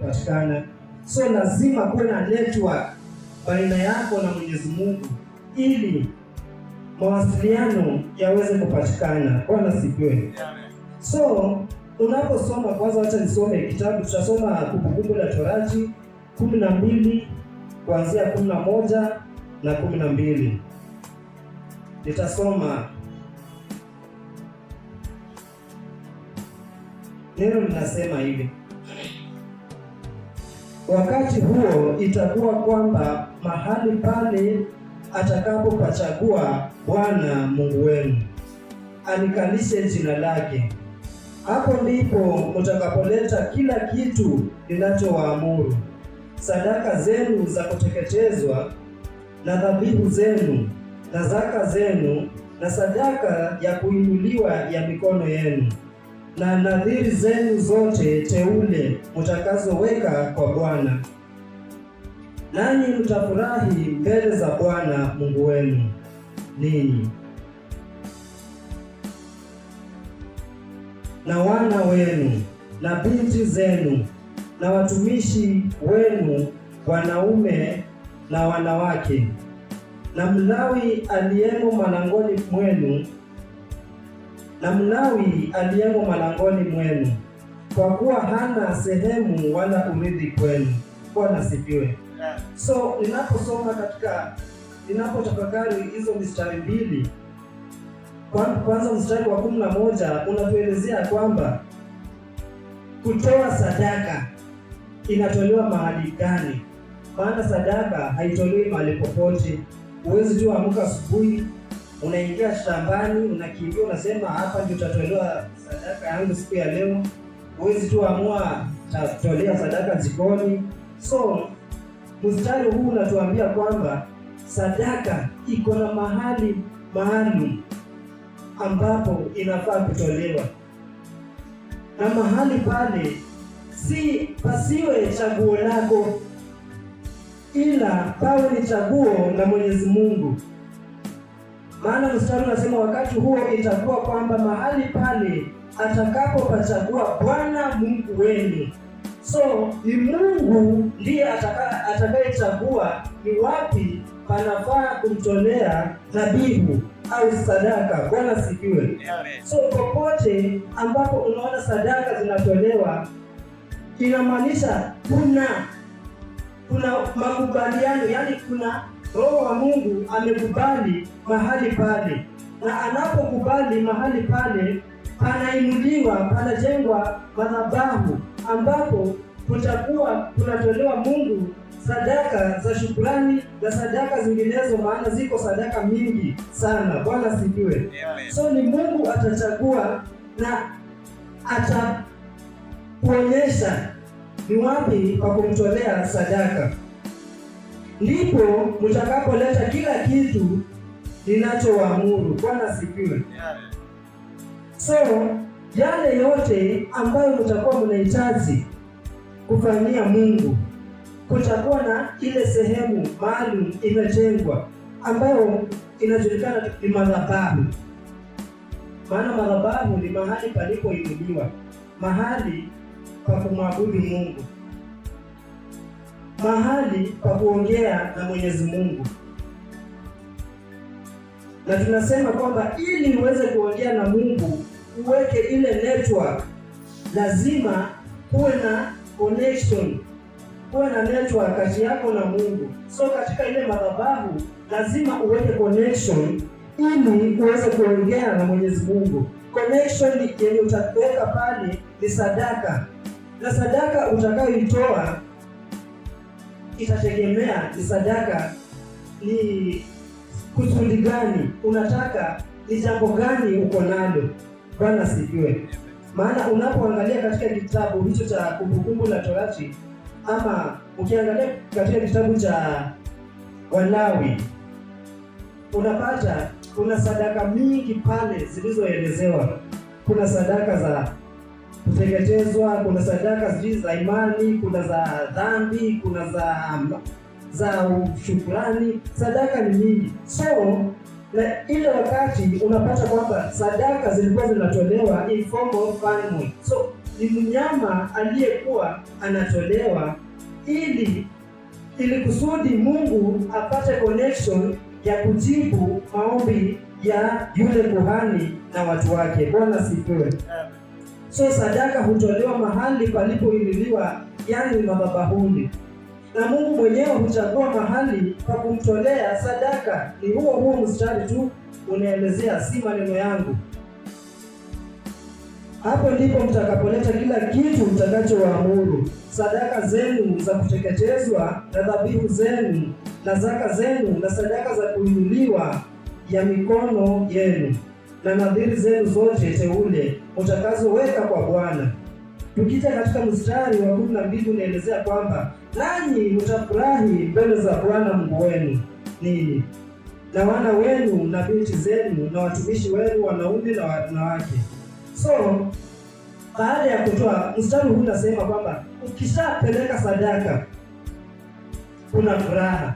kupatikana. So lazima kuwe na network baina yako na Mwenyezi Mungu ili mawasiliano yaweze kupatikana. Bwana asifiwe. So unaposoma, kwanza wacha nisome kitabu, tutasoma Kumbukumbu la Torati 12 kuanzia 11 na 12. Nitasoma. Neno linasema hivi: wakati huo itakuwa kwamba mahali pale atakapopachagua Bwana Mungu wenu alikalishe jina lake, hapo ndipo mtakapoleta kila kitu ninachowaamuru, sadaka zenu za kuteketezwa na dhabihu zenu na zaka zenu na sadaka ya kuinuliwa ya mikono yenu na nadhiri zenu zote teule mtakazoweka kwa Bwana. Nanyi mtafurahi mbele za Bwana Mungu wenu ninyi na wana wenu na binti zenu na watumishi wenu wanaume na wanawake, na Mlawi aliyemo malangoni mwenu, na Mlawi aliyemo malangoni mwenu, kwa kuwa hana sehemu wala urithi kwenu. Bwana asifiwe. So ninaposoma katika, ninapotafakari hizo mistari mbili, kwanza mstari wa 11 unatuelezea kwamba kutoa sadaka inatolewa mahali gani? Maana sadaka haitolewi mahali popote. Huwezi tu amka asubuhi unaingia shambani unakimbia unasema hapa ndio utatolewa sadaka yangu siku ya leo. Huwezi tu amua tatolea sadaka jikoni. So mstari huu unatuambia kwamba sadaka iko na mahali maalum ambapo inafaa kutolewa, na mahali pale si pasiwe chaguo lako, ila pawe ni chaguo la Mwenyezi Mungu. Maana mstari unasema wakati huo itakuwa kwamba mahali pale atakapopachagua Bwana Mungu wenu. So ni Mungu ndiye atakayechagua ni wapi panafaa kumtolea dhabihu au sadaka. Bwana asifiwe. So popote ambapo unaona sadaka zinatolewa, inamaanisha kuna makubaliano, yani kuna Roho wa Mungu amekubali mahali pale, na anapokubali mahali pale panainuliwa, panajengwa madhabahu ambapo kutakuwa kunatolewa Mungu sadaka za shukrani na sadaka zinginezo, maana ziko sadaka mingi sana. Bwana asifiwe. So ni Mungu atachagua na atakuonyesha ni wapi pa kumtolea sadaka. Ndipo mtakapoleta kila kitu ninachowaamuru. Bwana asifiwe. So yale yote ambayo mtakuwa mnahitaji kufanyia Mungu, kutakuwa na ile sehemu maalum imetengwa ambayo inajulikana ni madhabahu. Maana madhabahu ni mahali palipoinuliwa, mahali pa kumwabudu Mungu, mahali pa kuongea na Mwenyezi Mungu. Na tunasema kwamba ili uweze kuongea na Mungu, uweke ile network, lazima kuwe na connection, kuwe na network kati yako na Mungu. So katika ile madhabahu lazima uweke connection ili uweze kuongea na Mwenyezi Mungu. Connection yenye utaweka pale ni sadaka, na sadaka utakayoitoa itategemea ni sadaka ni kusudi gani unataka, ni jambo gani uko nalo. Bwana asifiwe. Maana unapoangalia katika kitabu hicho cha Kumbukumbu la Torati, ama ukiangalia katika kitabu cha Walawi, unapata kuna sadaka mingi pale zilizoelezewa. Kuna sadaka za kuteketezwa, kuna sadaka sijui za imani, kuna za dhambi, kuna za shukrani. Sadaka ni mingi. So na ile wakati unapata kwamba sadaka zilikuwa zinatolewa in form of animal. So ni mnyama aliyekuwa anatolewa ili kusudi Mungu apate connection ya kujibu maombi ya yule kuhani na watu wake. Bwana asifiwe. So sadaka hutolewa mahali palipoinuliwa, yani madhabahuni, na Mungu mwenyewe huchagua mahali pa kumtolea sadaka. Ni huo huo mstari tu unaelezea, si maneno yangu. Hapo ndipo mtakapoleta kila kitu mtakachowaamuru, sadaka zenu za kuteketezwa na dhabihu zenu na zaka zenu na sadaka za kuinuliwa ya mikono yenu na nadhiri zenu zote teule mtakazoweka kwa Bwana. Tukija katika mstari wa 12 unaelezea kwamba nanyi mtafurahi mbele za Bwana Mungu wenu ninyi na wana wenu na binti zenu na watumishi wenu wanaume na wanawake. So baada ya kutoa, mstari huu unasema kwamba ukishapeleka sadaka kuna furaha.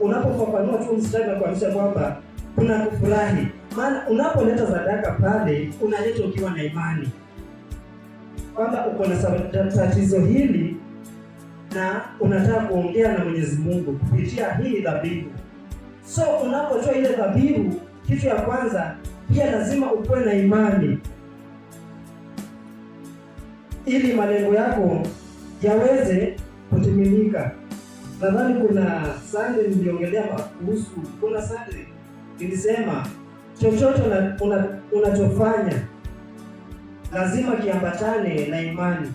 Unapofafanua tu mstari na kuonyesha kwamba kuna kufurahi, maana unapoleta sadaka pale unaleta ukiwa na imani kwamba uko na tatizo hili na unataka kuongea na Mwenyezi Mungu kupitia hii dhabihu. So unapotoa ile dhabihu, kitu ya kwanza pia lazima ukuwe na imani ili malengo yako yaweze kutimilika. Nadhani kuna Sunday niliongelea kuhusu, kuna Sunday nilisema chochote unachofanya lazima kiambatane na imani.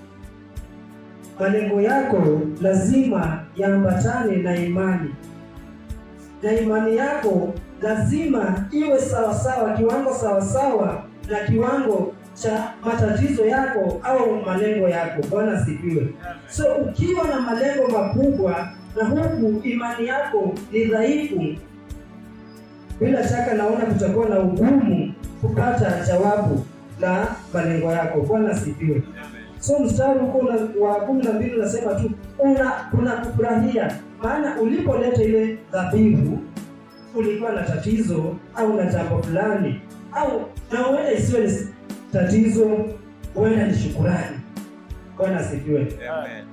Malengo yako lazima yaambatane na imani, na imani yako lazima iwe sawasawa, kiwango sawasawa na kiwango cha matatizo yako au malengo yako. Bwana asifiwe. So ukiwa na malengo makubwa na huku imani yako ni dhaifu, bila shaka naona kutakuwa na ugumu kupata jawabu la malengo yako. Bwana asifiwe. So mstari huko wa 12 unasema tu kuna kufurahia, maana ulipoleta ile dhabihu ulikuwa na tatizo au na jambo fulani, au na huenda isiwe ni tatizo, huenda ni shukurani. Bwana asifiwe. Amen.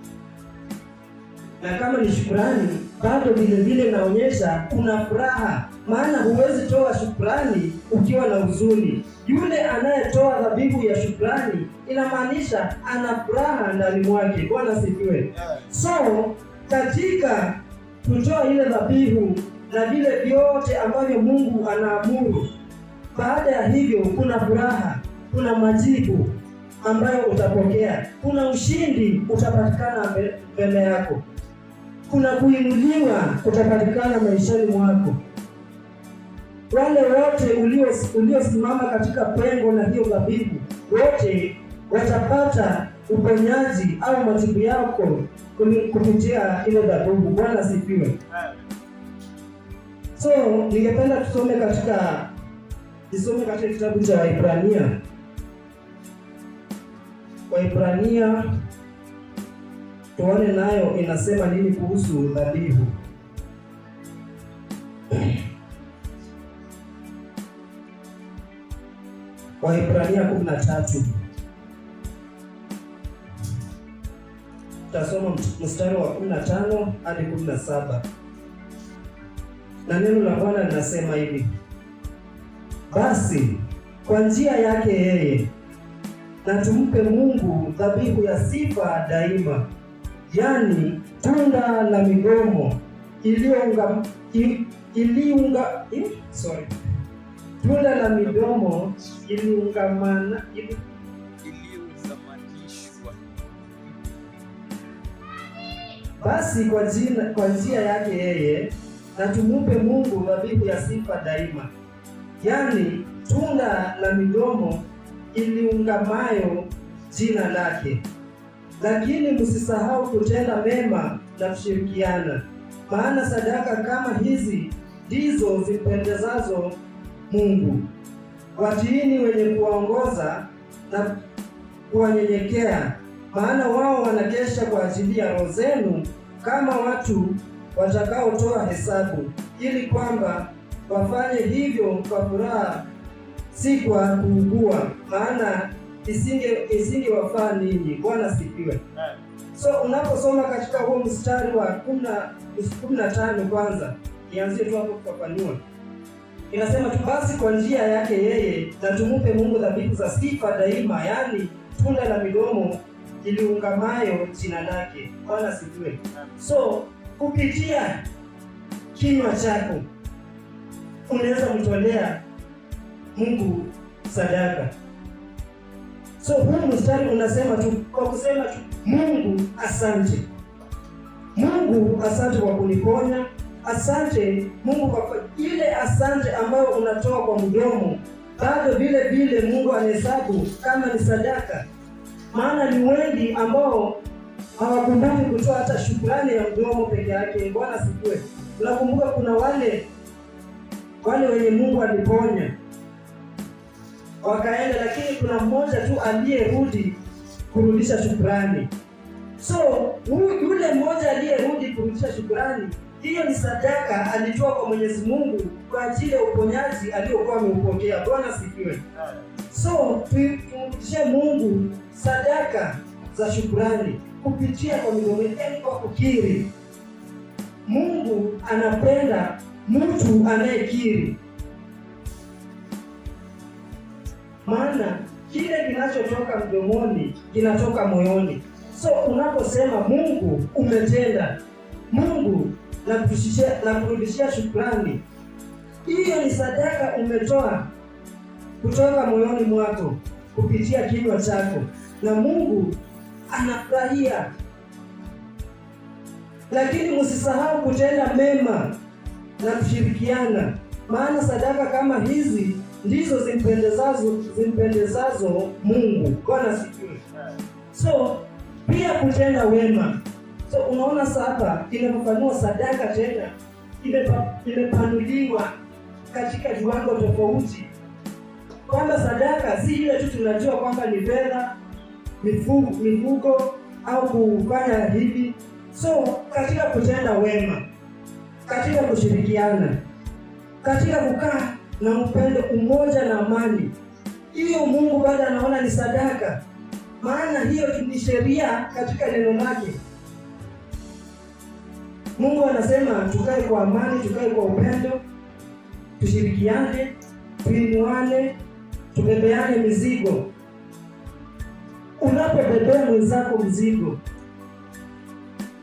Na kama ni shukurani, bado vile vile naonyesha kuna furaha, maana huwezi toa shukurani ukiwa na huzuni. Yule anayetoa dhabihu ya shukurani inamaanisha ana furaha ndani mwake. Bwana asifiwe. So katika kutoa ile dhabihu na vile vyote ambavyo Mungu anaamuru, baada ya hivyo kuna furaha, kuna majibu ambayo utapokea, kuna ushindi utapatikana mbele yako, kuna kuinuliwa kutapatikana maishani mwako. Wale wote uliosimama katika pengo na hiyo dhabihu, wote watapata uponyaji au majibu yako kupitia ile dhabihu. Bwana asifiwe. So ningependa tusome katika kitabu cha Waebrania. Waebrania tuone nayo inasema nini kuhusu dhabihu. Waebrania 13. Tutasoma mstari wa 15 hadi 17. Na neno la Bwana linasema hivi: basi kwa njia yake yeye na tumpe Mungu dhabihu ya sifa daima, yani tunda la midomo tunda la midomo iliungamanishwa. Basi kwa njia yake yeye na tumupe Mungu dhabihu ya sifa daima, yani tunda la midomo iliungamayo jina lake. Lakini msisahau kutenda mema na kushirikiana, maana sadaka kama hizi ndizo zimpendezazo Mungu. Watiini wenye kuwaongoza na kuwanyenyekea, maana wao wanakesha kwa ajili ya roho zenu kama watu watakaotoa hesabu, ili kwamba wafanye hivyo kwa furaha, si kwa kuugua, maana isingewafaa ninyi. Bwana asifiwe. So unaposoma katika huo mstari wa 15 kwanza, nianzie tu hapo kufafanua. Inasema tu basi kwa njia yake yeye na tumupe Mungu dhabihu za sifa daima, yaani tunda la midomo iliungamayo jina lake. Bwana asifiwe. So kupitia kinywa chako unaweza kumtolea Mungu sadaka. So huu mstari unasema tu kwa kusema tu Mungu asante. Mungu asante kwa kuniponya. Asante Mungu kwa ile asante ambayo unatoa kwa mdomo, bado vile vile Mungu anahesabu kama ni sadaka. Maana ni wengi ambao hawakumbuki kutoa hata shukrani ya mdomo peke yake. Bwana asifiwe. Unakumbuka kuna wale wenye Mungu aliponya wakaenda, lakini kuna mmoja tu aliyerudi kurudisha shukrani. So yule mmoja aliyerudi kurudisha shukrani, hiyo ni sadaka alitoa kwa Mwenyezi Mungu kwa ajili ya uponyaji aliyokuwa ameupokea. Bwana asifiwe. So tumrudishie Mungu sadaka za shukrani kupitia kwa midomo yetu, kwa kukiri. Mungu anapenda mtu anayekiri, maana kile kinachotoka mdomoni kinatoka moyoni. So unaposema Mungu umetenda, Mungu na kurudishia shukrani, hiyo ni sadaka umetoa kutoka moyoni mwako kupitia kinywa chako, na Mungu anafurahia. Lakini msisahau kutenda mema na kushirikiana, maana sadaka kama hizi ndizo zimpendezazo Mungu. Bwana asifiwe. So pia kutenda wema. So unaona sasa inafafanua sadaka tena imepanuliwa katika viwango tofauti, kwamba sadaka si ile tu tunajua kwamba ni fedha, mifugo au kufanya hivi. So katika kutenda wema, katika kushirikiana, katika kukaa na upendo, umoja na amani, hiyo Mungu bado anaona ni sadaka, maana hiyo ni sheria katika neno lake. Mungu anasema tukae kwa amani, tukae kwa upendo, tushirikiane, tuinuane, tubebeane mizigo. Unapobebea mwenzako mzigo,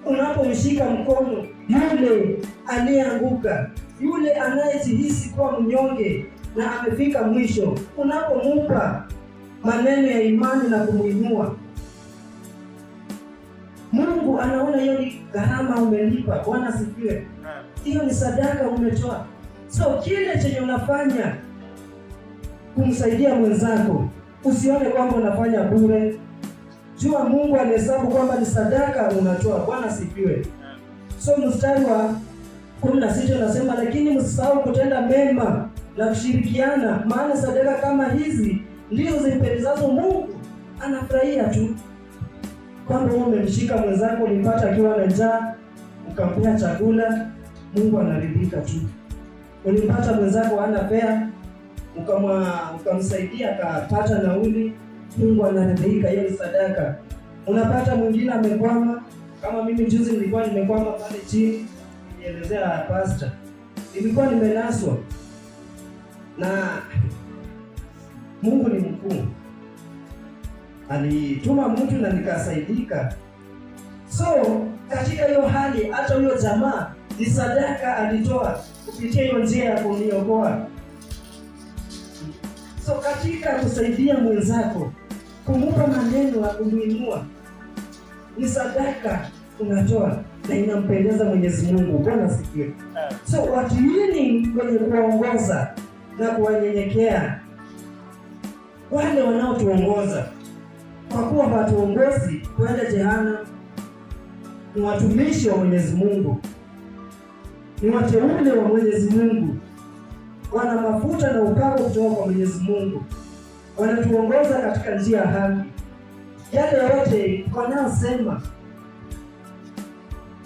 unapomshika mkono yule aliyeanguka, yule anayejihisi kuwa mnyonge na amefika mwisho, unapomupa maneno ya imani na kumuinua, Mungu anaona hiyo ni gharama umelipa. Bwana asifiwe. Hiyo ni sadaka umetoa. So kile chenye unafanya kumsaidia mwenzako, usione kwamba unafanya bure. Jua Mungu anahesabu kwamba ni sadaka unatoa. Bwana asifiwe. So mstari wa 16 unasema, lakini msisahau kutenda mema na kushirikiana, maana sadaka kama hizi ndizo zimpendezazo Mungu. Anafurahia tu kwamba wewe umemshika mwenzako, ulimpata akiwa na njaa, ukampea chakula, Mungu anaridhika tu. Ulimpata mwenzako hana fare, ukamsaidia akapata nauli, Mungu anaridhika, hiyo ni sadaka. Unapata mwingine amekwama, kama mimi juzi nilikuwa nimekwama pale chini, nilielezea pastor, nilikuwa nimenaswa, na Mungu ni mkuu, alituma mtu na nikasaidika. So katika hiyo hali, hata huyo jamaa ni sadaka alitoa kupitia hiyo njia ya kuniokoa. So katika kusaidia mwenzako, kumupa maneno ya kumuinua, ni sadaka unatoa na inampendeza Mwenyezi Mungu. Bwana asifiwe. So watiini kwenye kuongoza na kuwanyenyekea wale wanaotuongoza, kwa kuwa hawatuongozi kwenda jehanamu, ni watumishi wa Mwenyezi Mungu, ni wateule wa Mwenyezi Mungu, wana mafuta na upako kutoka kwa Mwenyezi Mungu, wanatuongoza katika njia ya haki. Yale yote wanaosema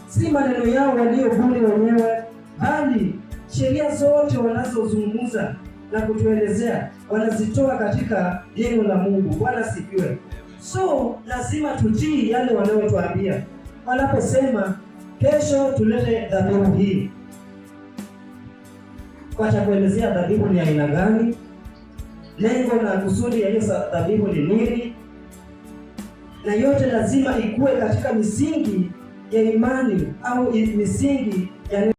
si maneno yao waliobuni wenyewe, bali sheria zote wanazozungumza na kutuelezea wanazitoa katika neno la Mungu. Bwana asifiwe. So lazima tutii yale wanayotuambia. Wanaposema kesho tulete dhabihu hii, watakuelezea dhabihu ni aina gani, lengo na kusudi ya hiyo dhabihu ni nini, na yote lazima ikuwe katika misingi ya imani au misingi ya